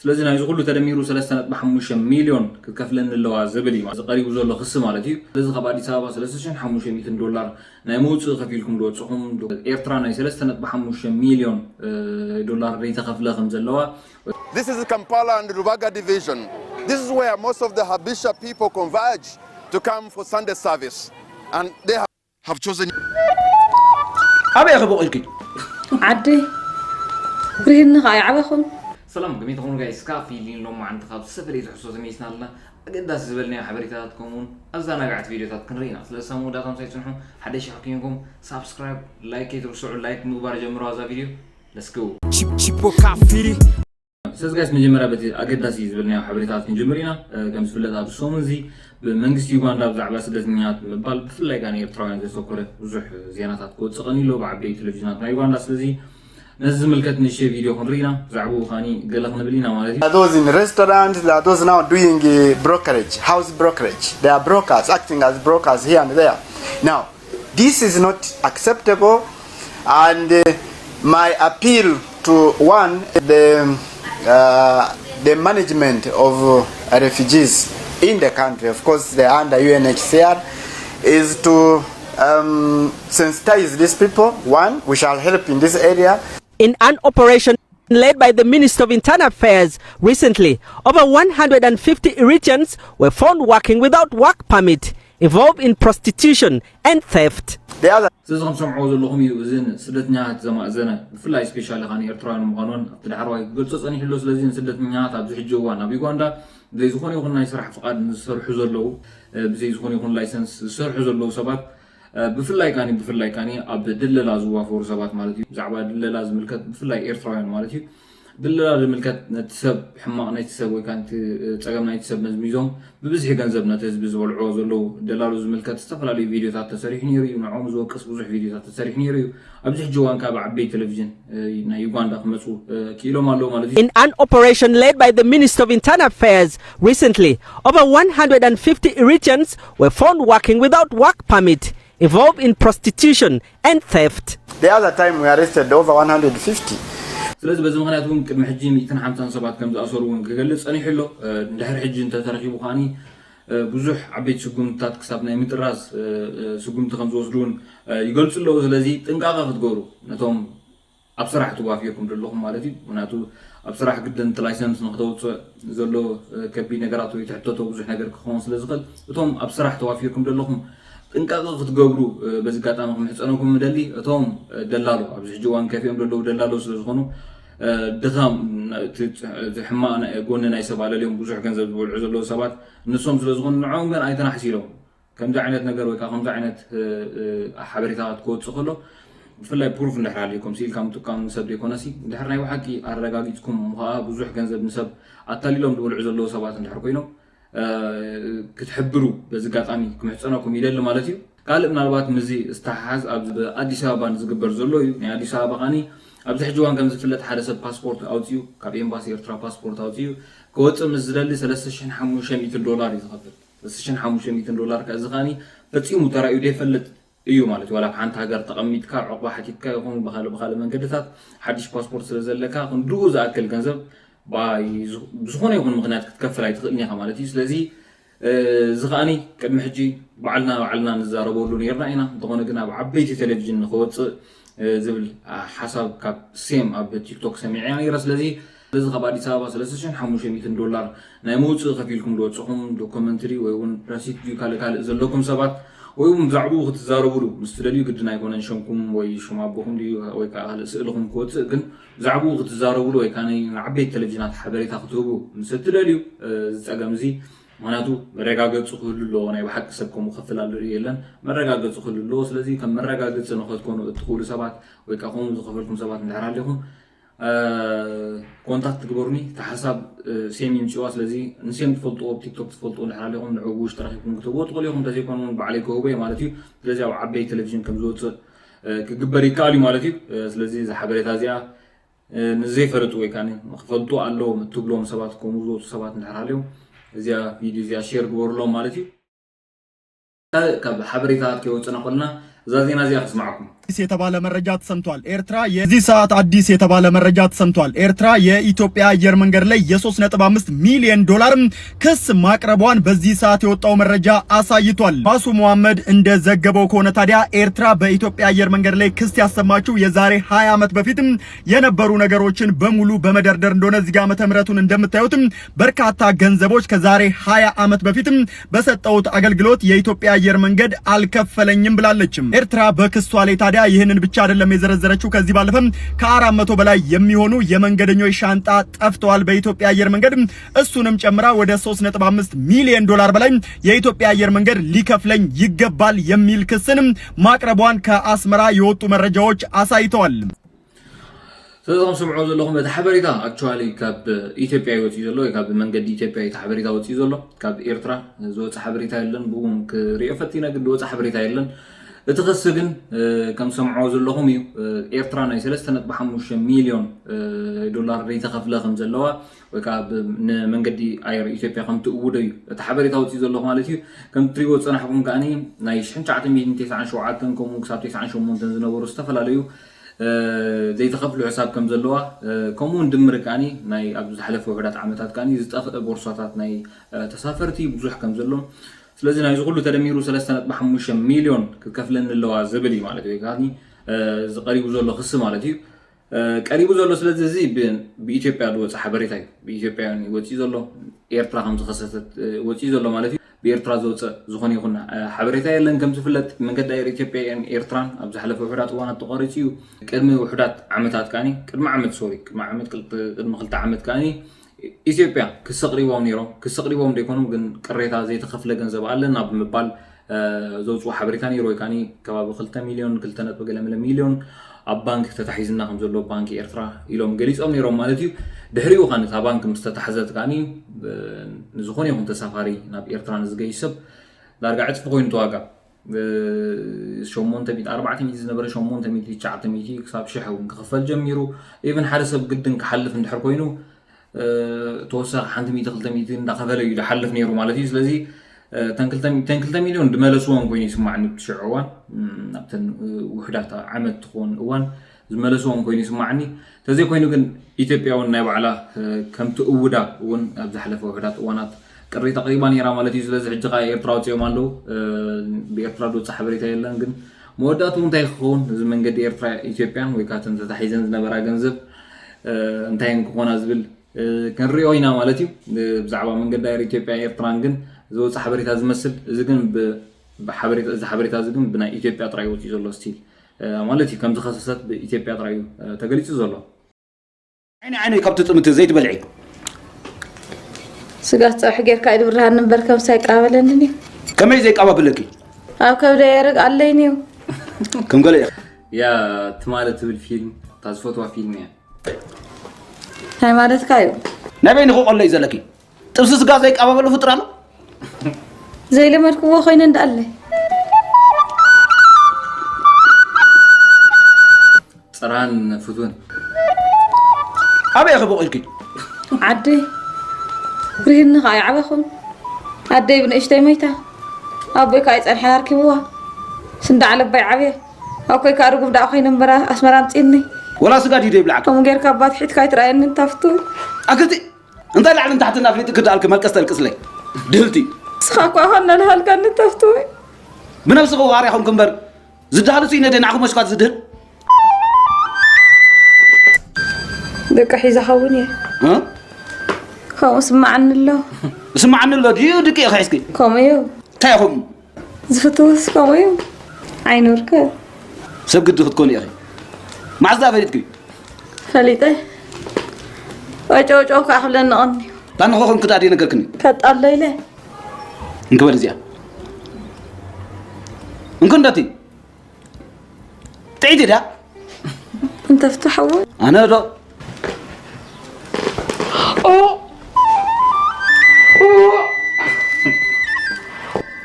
ስለዚ ናይዚ ኩሉ ተደሚሩ ሰለስተ ነጥቢ ሓሙሽተ ሚልዮን ክትከፍለኒ ኣለዋ ዝብል እዩ እዚ ቀሪቡ ዘሎ ክሲ ማለት እዩ። ስለዚ ካብ ኣዲስ ኣበባ ሰለስተ ሽሕን ሓሙሽተ ሚእትን ዶላር ናይ መውፅኢ ከፊልኩም ዝወፅኹም ኤርትራ ናይ ሰለስተ ነጥቢ ሓሙሽተ ሚልዮን ዶላር ዘይተኸፍለ ከም ዘለዋ This is Kampala and Rubaga division. This is where most of the Habesha people converge to come for Sunday service. And they have chosen ኣበይ ኢኺ ቦቒልኪ? ዓደይ ርህኒ ከዓ ይዓበኹም። ሰላም ከመይ ትኾኑ ጋይስ? ካብ ፊሊን ሎማዓንቲ ካብ ዝተፈላለየ ትሕዝቶ ተመይስና ኣለና። ኣገዳሲ ዝበልናዮ ሓበሬታታት ከምኡውን ኣዘናጋዕቲ ቪድዮታት ክንርኢ ኢና። ስለዚ ሳብ መወዳእታ ምሳይ ጽንሑ። ሓደ ሺሕ ኮይንኩም ሳብስክራይብ፣ ላይክ ከይትርስዑ። ላይክ ምግባር ጀምሩ ኣዛ ቪድዮ። Let's go። Chip- Chipo Kafiri. ስለዚ ጋይስ መጀመርያ በቲ ኣገዳሲ ዝበልናዮ ሓበሬታታት ክንጅምር ኢና። ከም ዝፍለጥ ኣብ ሰሙን እዚ ብመንግስቲ ዩጋንዳ ብዛዕባ ስደተኛታት ምባል ብፍላይ ከኣ ንኤርትራውያን ዘተኮረ ብዙሕ ዜናታት ክወፅእ ቀኒሎ ብዓበይቲ ቴሌቪዥናት ናይ ዩጋንዳ። ስለዚ ነዚ ዝምልከት ንእሽተይ ቪድዮ ክንርኢ ኢና። ብዛዕባኡ ከኣ ገለ ክንብል ኢና ማለት እዩ። There are those in restaurants, there are those now doing uh, brokerage, house brokerage. They are brokers, acting as brokers here and there. Now, this is not acceptable, and uh, my appeal to one, the, uh, the management of uh, refugees in the country, of course, they are under U N H C R, is to um, sensitize these people. One, we shall help in this area. In an operation led by the Minister of Internal Affairs recently, over one hundred fifty Eritreans were found working without work permit, involved in prostitution and theft. The other እዚ ከም ሰምዕዎ ዘለኹም እዩ። እዚ ስደተኛታት ዘማእዘነ ብፍላይ ስፔሻሊ ከኣ ኤርትራውያን ምዃኖን ኣብቲ ዳሕረዋይ ክገልጾ ጸኒሑ ኣሎ። ስለዚ ንስደተኛታት ኣብዚ ሕጂ እዋን ኣብ ዩጋንዳ ብዘይ ዝኾነ ይኹን ናይ ስራሕ ፍቓድ ዝሰርሑ ዘለዉ ብዘይ ዝኾነ ይኹን ላይሰንስ ዝሰርሑ ዘለዉ ሰባት ብፍላይ ካኒ ብፍላይ ካኒ ኣብ ድለላ ዝዋፈሩ ሰባት ማለት እዩ። ብዛዕባ ድለላ ዝምልከት ብፍላይ ኤርትራውያን ማለት እዩ። ድለላ ዝምልከት ነቲ ሰብ ሕማቕ ናይቲ ሰብ ወይ ከዓ ነቲ ፀገም ናይቲ ሰብ መዝሚዞም ብብዝሒ ገንዘብ ነቲ ህዝቢ ዝበልዕዎ ዘለዉ ደላሉ ዝምልከት ዝተፈላለዩ ቪድዮታት ተሰሪሑ ነይሩ እዩ። ንዕኦም ዝወቅስ ብዙሕ ቪድዮታት ተሰሪሑ ነይሩ እዩ። ኣብዚ ሕጂ እዋን ከዓ ብዓበይቲ ቴሌቪዥን ናይ ዩጋንዳ ክመፁ ክኢሎም ኣለዉ ማለት እዩ። In an operation led by the Minister of Internal Affairs recently, over one hundred fifty Eritreans were found working without work permit, involved in prostitution and theft. The other time we arrested over one hundred fifty. ስለዚ በዚ ምክንያት እውን ቅድሚ ሕጂ ሚእትን ሓምሳን ሰባት ከም ዝኣሰሩ እውን ክገልፅ ፀኒሑ ኣሎ። እንድሕር ሕጂ እንተተረኪቡ ከዓኒ ብዙሕ ዓበይቲ ስጉምትታት ክሳብ ናይ ምጥራዝ ስጉምቲ ከም ዝወስዱ እውን ይገልፁ ኣለዉ። ስለዚ ጥንቃቐ ክትገብሩ ነቶም ኣብ ስራሕ ተዋፊርኩም ዘለኹም ማለት እዩ። ምክንያቱ ኣብ ስራሕ ግድን እቲ ላይሰንስ ንክተውፅእ ዘሎ ከቢድ ነገራት ወይ ትሕተቶ ብዙሕ ነገር ክኸውን ስለ ዝኽእል እቶም ኣብ ስራሕ ተዋፊርኩም ዘለኹም ጥንቃቐ ክትገብሩ በዚ ኣጋጣሚ ክምሕፀነኩም ምደሊ። እቶም ደላሎ ኣብዚ ሕጂ እዋን ከፊኦም ዘለዉ ደላሎ ስለ ዝኾኑ ድኻም እቲ ሕማቕ ጎኒ ናይ ሰብ ኣለልዮም ብዙሕ ገንዘብ ዝበልዑ ዘለዉ ሰባት ንሶም ስለ ዝኾኑ ንዕኦም ግን ኣይተናሕሲሎም ከምዚ ዓይነት ነገር ወይ ከዓ ከምዚ ዓይነት ሓበሬታታት ክወፅእ ከሎ ብፍላይ ፕሩፍ እንድሕር ሃልዩኩም ስኢልካ ምጥቃም ንሰብ ዘይኮነሲ እንድሕር ናይ ብሓቂ ኣረጋጊፅኩም ከዓ ብዙሕ ገንዘብ ንሰብ ኣታሊሎም ዝበልዑ ዘለዉ ሰባት እንድሕር ኮይኖም ክትሕብሩ በዚ ኣጋጣሚ ክምሕፀነኩም ይደሊ ማለት እዩ። ካልእ ምናልባት ምዚ ዝተሓሓዝ ኣብ ኣዲስ ኣበባ ንዝግበር ዘሎ እዩ። ናይ ኣዲስ ኣበባ ከዓኒ ኣብዚ ሕጂ እዋን ከም ዝፍለጥ ሓደ ሰብ ፓስፖርት ኣውፅኡ ካብ ኤምባሲ ኤርትራ ፓስፖርት ኣውፅኡ ክወፅእ ምስ ዝደሊ ሰለስተ ሽሕን ሓሙሽተ ሚእትን ዶላር እዩ ዝኸፍል። ሰለስተ ሽሕን ሓሙሽተ ሚእትን ዶላር ከዚ ከዓኒ ፈፂሙ ተራእዩ ዘይፈልጥ እዩ ማለት እዩ። ዋላ ኣብ ሓንቲ ሃገር ተቐሚጥካ ዑቕባ ሓቲትካ ይኹን ብኻልእ ብኻልእ መንገድታት ሓድሽ ፓስፖርት ስለ ዘለካ ክንድኡ ዝኣክል ገንዘብ ብዝኾነ ይኹን ምኽንያት ክትከፍል ኣይትኽእልን ኢኻ ማለት እዩ። ስለዚ እዚ ከዓኒ ቅድሚ ሕጂ ባዕልና ባዕልና ንዛረበሉ ነይርና ኢና። እንተኾነ ግን ኣብ ዓበይቲ ቴሌቪዥን ንኸወፅእ ዝብል ሓሳብ ካብ ሴም ኣብ ቲክቶክ ሰሚዐ ነይረ። ስለዚ ስለዚ ካብ ኣዲስ ኣበባ ሰለስተ ሽሕን ሓሙሽተ ሚእትን ዶላር ናይ መውፅኢ ከፊልኩም ዝወፅኹም ዶኮመንትሪ ወይ እውን ረሲት ድዩ ካልእ ካልእ ዘለኩም ሰባት ወይ እውን ብዛዕባኡ ክትዛረቡሉ ምስ ትደልዩ ግድን ኣይኮነን ሸምኩም ወይ ሽም ኣቦኹም ድዩ ወይ ከዓ ካልእ ስእልኹም ክወፅእ ግን ብዛዕባኡ ክትዛረቡሉ ወይ ከዓ ንዓበይቲ ቴሌቪዥናት ሓበሬታ ክትህቡ ምስ እትደልዩ እዚ ፀገም እዚ ምክንያቱ መረጋገፂ ክህሉ ኣለዎ ናይ ብሓቂ ሰብ ከምኡ ከፍል ኣሎ የለን መረጋገፂ ክህሉ ኣለዎ ስለዚ ከም መረጋገፂ ንኸትኮኑ እትኽእሉ ሰባት ወይ ከዓ ከምኡ ዝኸፈልኩም ሰባት እንድሕር ኣለኹም ኮንታክት ግበሩኒ እቲ ሓሳብ ሴም ይምፅዋ ስለዚ ንሴም ትፈልጥዎ ኣብ ቲክቶክ ትፈልጥዎ እንድሕር ኣለኹም ንዕኡ ብውሽጢ ረኪብኩም ክትህብዎ ትኽእሉ ኢኹም እንተዘይኮነ እውን ባዕለይ ክህቦ እየ ማለት እዩ ስለዚ ኣብ ዓበይ ቴሌቪዥን ከም ዝወፅእ ክግበር ይከኣል እዩ ማለት እዩ ስለዚ እዚ ሓበሬታ እዚኣ ንዘይፈለጡ ወይ ከዓ ክፈልጡ ኣለዎም እትብሎም ሰባት ከምኡ ዝወፁ ሰባት እንድሕር ሃልዮም እዚኣ ቪድዮ እዚኣ ሼር ግበሩሎም ማለት እዩ ካብ ሓበሬታታት ከይወፅና ከለና እዛ ዜና እዚኣ ክስማዕኩም። አዲስ የተባለ መረጃ ተሰምቷል። ኤርትራ የዚህ ሰዓት አዲስ የተባለ መረጃ ተሰምቷል። ኤርትራ የኢትዮጵያ አየር መንገድ ላይ የ3.5 ሚሊዮን ዶላር ክስ ማቅረቧን በዚህ ሰዓት የወጣው መረጃ አሳይቷል። ባሱ መሐመድ እንደዘገበው ከሆነ ታዲያ ኤርትራ በኢትዮጵያ አየር መንገድ ላይ ክስ ያሰማችው የዛሬ ሃያ ዓመት በፊት የነበሩ ነገሮችን በሙሉ በመደርደር እንደሆነ እዚህ ጋር ዓመተ ምህረቱን እንደምታዩት በርካታ ገንዘቦች ከዛሬ ሃያ ዓመት በፊት በሰጠሁት አገልግሎት የኢትዮጵያ አየር መንገድ አልከፈለኝም ብላለችም። ኤርትራ በክሷ ላይ ታዲያ ይህንን ብቻ አይደለም የዘረዘረችው። ከዚህ ባለፈም ከ400 በላይ የሚሆኑ የመንገደኞች ሻንጣ ጠፍተዋል በኢትዮጵያ አየር መንገድ። እሱንም ጨምራ ወደ 3.5 ሚሊዮን ዶላር በላይ የኢትዮጵያ አየር መንገድ ሊከፍለኝ ይገባል የሚል ክስንም ማቅረቧን ከአስመራ የወጡ መረጃዎች አሳይተዋል። ስለዚ ከም ስምዖ ዘለኹም እቲ ሓበሬታ ኣክቹዋሊ ካብ ኢትዮጵያ እዩ ወፂኡ ዘሎ፣ ወይ ካብ መንገዲ ኢትዮጵያ እዩ እቲ ሓበሬታ ወፂኡ ዘሎ። ካብ ኤርትራ ዝወፀ ሓበሬታ የለን። ብኡ ክሪኦ ፈቲነ ግን ዝወፀ ሓበሬታ የለን። እቲ ክሲ ግን ከም ሰምዖ ዘለኹም እዩ። ኤርትራ ናይ 3.5 ሚሊዮን ዶላር ዘይተኸፍለ ከም ዘለዋ ወይ ከዓ ንመንገዲ ኣየር ኢትዮጵያ ከም ትእውዶ እዩ እቲ ሓበሬታ ወፂኡ ዘለኹ ማለት እዩ። ከም ትሪእዎ ዝፀናሕኩም ከዓኒ ናይ 1997 ከምኡ ክሳብ 98 ዝነበሩ ዝተፈላለዩ ዘይተኸፍሉ ሕሳብ ከም ዘለዋ ከምኡ እውን ድምር ከዓኒ ናይ ኣብ ዝሓለፈ ውሕዳት ዓመታት ከዓኒ ዝጠፍአ ቦርሳታት ናይ ተሳፈርቲ ብዙሕ ከም ዘሎ፣ ስለዚ ናይዚ ኩሉ ተደሚሩ 3.5 ሚሊዮን ክትከፍለኒ ኣለዋ ዝብል እዩ ማለት እዩ። ከዓኒ ዝቀሪቡ ዘሎ ክሲ ማለት እዩ ቀሪቡ ዘሎ። ስለዚ እዚ ብኢትዮጵያ ዝወፀ ሓበሬታ እዩ። ብኢትዮጵያውያን እዩ ወፂኡ ዘሎ። ኤርትራ ከም ዝኸሰሰት ወፂኡ ዘሎ ማለት እዩ። ብኤርትራ ዝወፀ ዝኾነ ይኹን ሓበሬታ የለን። ከም ዝፍለጥ መንገዲ ኣየር ኢትዮጵያን ኤርትራን ኣብ ዝሓለፈ ውሕዳት እዋናት ተቋሪፁ እዩ። ቅድሚ ውሕዳት ዓመታት ከዓኒ ቅድሚ ዓመት ሶሪ ቅድሚ ዓመት ቅድሚ ክልተ ዓመት ከዓኒ ኢትዮጵያ ክሲ ኣቕሪቦም ነይሮም። ክሲ ኣቕሪቦም ዘይኮኑ ግን ቅሬታ ዘይተኸፍለ ገንዘብ ኣለና ብምባል ዘውፅኡ ሓበሬታ ነይሩ። ወይ ከዓኒ ከባቢ ክልተ ሚሊዮን ክልተ ነጥቢ ገለ መለ ሚሊዮን ኣብ ባንክ ተታሒዝና ከም ዘሎ ባንክ ኤርትራ ኢሎም ገሊፆም ነይሮም ማለት እዩ። ድሕሪኡ ከዓኒ እታ ባንክ ምስ ተታሕዘት ከዓኒ ንዝኾነ ይኹን ተሳፋሪ ናብ ኤርትራ ንዝገይሽ ሰብ ዳርጋ ዕፅፊ ኮይኑ ተዋጋ። ሸሞንተ ሚእቲ ኣርባዕተ ሚእቲ ዝነበረ ሸሞንተ ሚእቲ ትሽዓተ ሚእቲ ክሳብ ሽሕ እውን ክኽፈል ጀሚሩ። ኢቨን ሓደ ሰብ ግድን ክሓልፍ እንድሕር ኮይኑ ተወሳኺ ሓንቲ ሚእቲ ክልተ ሚእቲ እንዳኸፈለ እዩ ዝሓልፍ ነይሩ ማለት እዩ። ስለዚ እተን ክልተ ሚልዮን ድመለስዎም ኮይኑ ይስማዕኒ ብትሽዑ እዋን ኣብተን ውሕዳት ዓመት ትኸውን እዋን ዝመለስዎም ኮይኑ ይስማዕኒ። ተዘይኮይኑ ግን ኢትዮጵያ እውን ናይ ባዕላ ከምቲ እውዳ እውን ኣብ ዝሓለፈ ውሕዳት እዋናት ቅሬታ ኣቕሪባ ነይራ ማለት እዩ። ስለዚ ሕጂ ከዓ ኤርትራ ወፂኦም ኣለዉ። ብኤርትራ ዝወፅእ ሓበሬታ የለን። ግን መወዳእትኡ እንታይ ክኸውን እዚ መንገዲ ኤርትራ ኢትዮጵያን ወይ ከዓ እተን ተታሒዘን ዝነበራ ገንዘብ እንታይ ክኾና ዝብል ክንሪኦ ኢና ማለት እዩ። ብዛዕባ መንገዲ ኣየር ኢትዮጵያ ኤርትራን ግን ዝወፅእ ሓበሬታ ዝመስል እዚ ግን እዚ ሓበሬታ እዚ ግን ብናይ ኢትዮጵያ ጥራይ ወፂኡ ዘሎ ስቲል ማለት እዩ። ከም ዝኸሰሰት ብኢትዮጵያ ጥራይ እዩ ተገሊፁ ዘሎ። ዓይኒ ዓይነይ ካብ ትጥምቲ ዘይትበልዒ። ስጋ ፀብሒ ጌርካ ኢድ ብርሃን እምበር ከምሳ ይቃበለኒ ድዩ? ከመይ ዘይቃባብለኪ? ኣብ ከብደይ የርግ ኣለይኒ እዩ። ከም ገለ ኢኺ። ያ ትማሊ ትብል ፊልም እታ ዝፈትዋ ፊልም እያ። እንታይ ማለትካ እዩ? ናይ በይንኺ ቆሎ እዩ ዘለኪ። ጥብሲ ስጋ ዘይቃባበሎ ፍጡር ኣሎ? ዘይለመድክዎ ኮይነ እንዳኣለይ። ፅራን ፍቱን ኣበይ ኢኺ ቦቒልኪ? ዓደይ ርሂኒ ከዓ ይዓበኹም። ኣደይ ብንእሽተይ ሞይታ ኣቦይ ከዓ ይፀንሐን ኣርኪብዋ። ስንዳ ዓለባይ ዓብየ ኣኮይ ከዓ ርጉም ደኣ ኮይነ እምበራ ኣስመራ ኣምፅእኒ። ወላ ስጋ ድዩ ዘይብልዓኪ? ከምኡ ጌርካ ኣባት ሒትካ ኣይትረኣየኒ እንታፍቱ። ኣክልቲ እንታይ ላዕልን ታሕትን ኣፍሊጥኪ ደኣልኪ መልቀስ ተልቅስለይ ድህልቲ። ንስኻ እኳ ኾን ነልሃልካ እንታፍቱ። ብነብስኺ ዋርያ ኹንኪ እምበር ዝደሃሉ ስኢነ ደ ንዓኹም መስኳት ዝድህል ደቂ ሒዘ ኸውን እየ እ? ከምኡ ስማዓኒ ኣሎ ስማዓኒ ኣሎ ድዩ ድቂ ኢኺ ሒዝኪ ከምኡ እዩ እንታይ ኢኹም ዝፍትውስ ከምኡ እዩ ዓይኑርክ ሰብ ግዲ ክትኮኑ ኢኺ ማዕዛ ፈሊጥኪ ፈሊጠ ወጨውጨው ከዓ ክብለኒ ቀኒ ታንኾ ከም ክዳድ ነገርክኒ ከጣሎ ኢለ እንክበል እዚኣ እንክንደቲ ጥዒት ኢዳ እንተ ፍትሓዎ ኣነ ዶ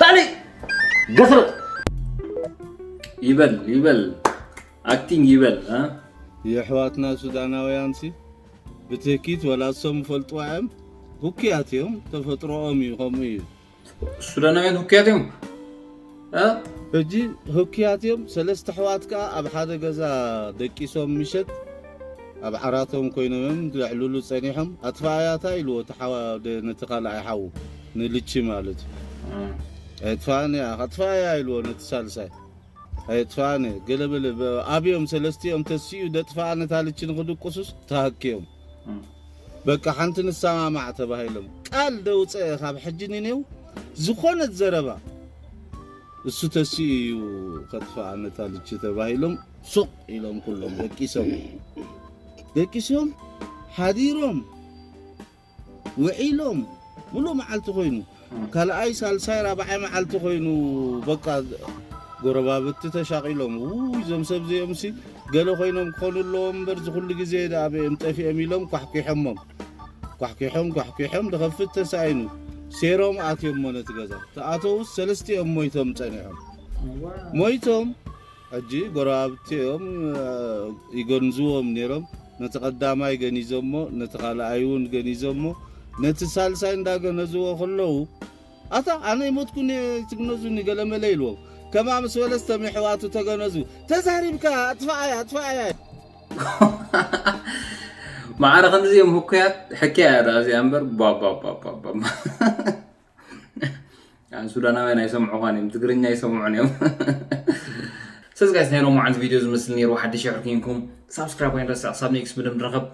ታሊ ገስር ይበል ይበል ኣክቲንግ ይበል እ የሕዋትና ሱዳናውያንሲ ብትህኪት ወላ እሶም ይፈልጥዋ እዮም ሁክያት እዮም ተፈጥሮኦም እዩ ከምኡ እዩ ሱዳናውያን ሁክያት እዮም ሕጂ ህኩያት እዮም። ሰለስተ ኣሕዋት ከኣ ኣብ ሓደ ገዛ ደቂሶም ምሸት ኣብ ዓራቶም ኮይኖም እዮም ዘዕልሉ ጸኒሖም። ኣጥፋኣያታ ኢልዎ እቲ ሓዋ-፣ ደ-፣ ነቲ ካልኣይ ሓዉ ንልቺ ማለት እዩ። ኣየጥፋኣን እያ፣ ኣጥፋኣያ ኢልዎ ነቲ ሳልሳይ። ኣየጥፋኣን እየ፣ ገለ በለ። በ-፣ ኣብዮም ሰለስቲኦም ተሲኡ ደጥፋኣ ነታ ልቺ ንኽድቁሱስ ተሃክዮም። በቃ ሓንቲ ንሰማማዕ ተባሂሎም ቃል ደውፀ ካብ ሕጂ ንኔው ዝኾነት ዘረባ እሱ ተሲኡ እዩ ከጥፋኣ ነታ ልቺ ተባሂሎም ሱቕ ኢሎም ኩሎም ደቂሶም ደቂሶም ሓዲሮም ውዒሎም ሙሉእ መዓልቲ ኮይኑ ካልኣይ ሳልሳይ ራብዓይ መዓልቲ ኮይኑ በቃ ጎረባብቲ ተሻቒሎም ውይ እዞም ሰብ እዚኦምሲ ገለ ኮይኖም ክኾኑ ኣለዎም እምበር ዝኩሉ ግዜ ደኣ በኦም ጠፊኦም ኢሎም ኳሕኪሖሞም ኳሕኪሖም ኳሕኪሖም ድኸፍት ተሳኢኑ ሴሮም ኣትዮሞ ነቲ ገዛ ተኣተውስ ሰለስቲኦም ሞይቶም ጸኒሖም ሞይቶም ሕጂ ጎረባብቲ እዮም ይገንዝዎም ነይሮም ነቲ ቀዳማይ ገኒዞሞ ነቲ ካልኣይ እውን ገኒዞሞ ነቲ ሳልሳይ እንዳገነዝዎ ከለዉ ኣታ ኣነ ይሞትኩኒ ትግነዙኒ ገለመለ ኢልዎም ከማ ምስ በለ ዝተም የሕዋቱ ተገነዙ ተዛሪብካ ኣጥፋኣያ ኣጥፋኣያ ማዕረ ከምዚ እዮም ህኩያት ሕክያ እያ ደኣ እዚኣ እምበር ባባባባባ ሱዳናውያን ኣይሰምዑኻን እዮም ትግርኛ ኣይሰምዑን እዮም ሰዚ ጋይስ ናይ ሎማዓንቲ ቪድዮ ዝመስል ነይሩ ሓድሽ ይሕር ኮንኩም ሳብስክራይብ ኣይንረስዕ ክሳብ ኔክስት ምድም ንረኸብ